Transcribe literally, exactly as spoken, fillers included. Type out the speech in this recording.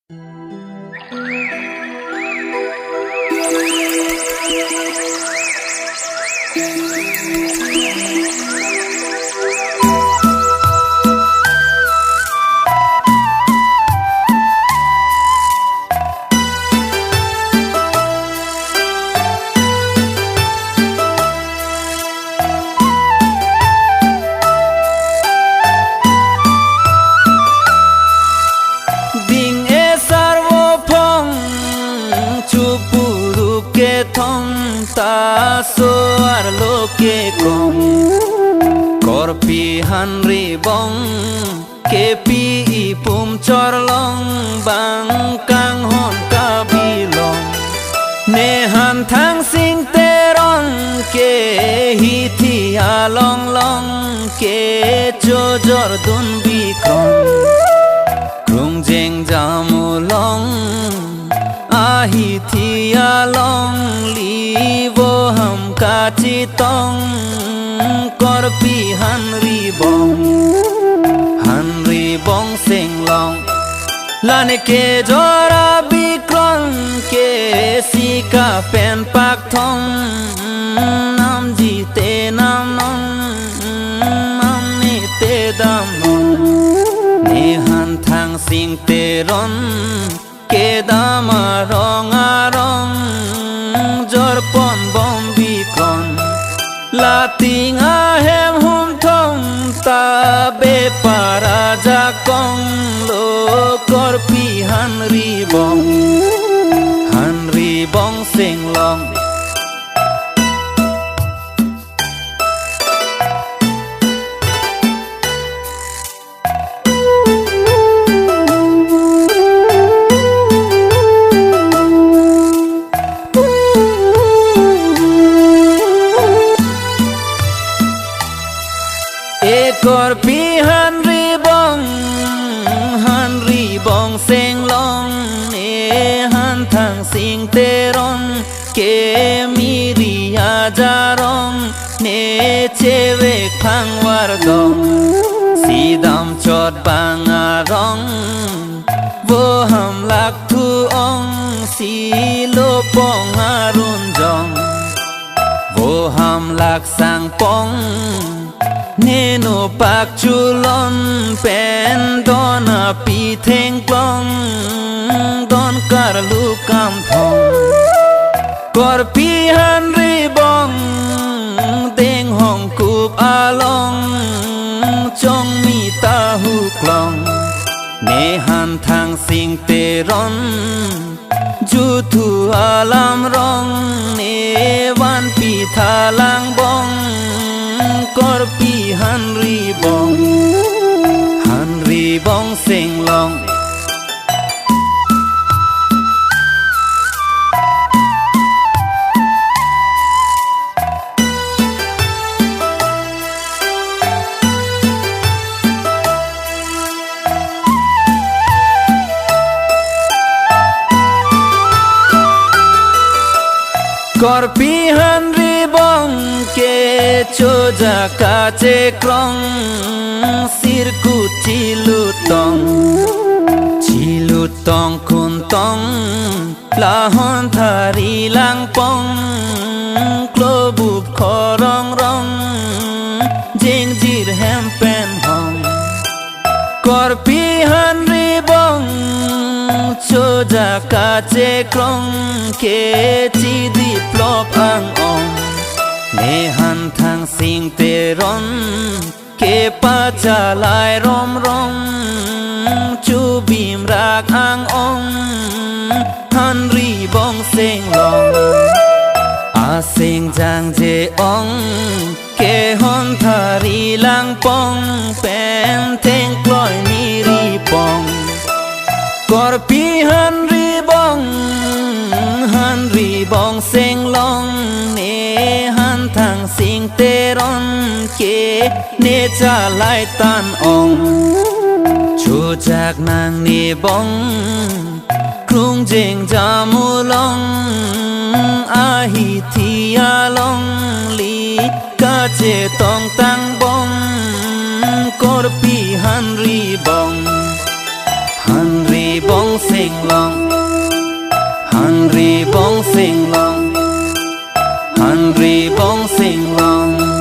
Ding esarvo phong chupuru kethom ta so-arlo kekom. Korpi Hanri Bong kepi ipum chorlong bang kanghon kabilong. Nehan Thangsing Teron ke hithi along long kechojordun bikon. Krung Jengjam along ahithi alongli voham kachetong Korpi Hanri Bong, Hanri Bong Senglong. Lane kejor abikron ke sika pen pakthong, namji te namnon, namne te damnon. Nehan Thangsing Teron kedam arong arong jorpon bom bikon. Lating ahem humthom ta bepar ajakong lo Korpi Hanri Bong, Hanri Bong Senglong. E Korpi Hanri Bong, Hanri Bong Senglong, nehan Thangsing Teron ke miri ajarong, ne chevek phang vardom, si damchot bang arong, voham lak thu-ong, si lopong arun jong, voham lak sangpong, neno pak chulon pen don api thengklong, don karlu kamthong. Korpi Hanri Bong deng hongkup along, chongmi ta huklong. Nehan Thangsing Teron juthu alam rong, ne vanpi thalang bong, Korpi Hanri Bong, Hanri Bong Senglong. Korpi Hanri Bong ke chojak kachekrong, sirkut chilutong, chilutong kuntong, lahon thari langpong, klobup khorong rong, jengjir hem pen hong. Korpi Hanri Bong chojak kachekrong ke chidiplop ang-ong, nehan Thangsing Teron kepachalai romrom, chubim rak ang-ong, Hanri Bong Senglong. Aseng jangje-ong, kehon thari langpong, pen thengkloi niripong. Korpi Hanri Bong, Hanri Bong Senglong, nehan Thangsing Teron ke ne chalai tan-ong. Chojak nangne bong, Krung Jengjam along, ahithi alongli kachetong tangbom, Korpi Hanri Bong, Hanri Bongsing Long, Hanri Bongsing Long, Hanri Bongsing Long.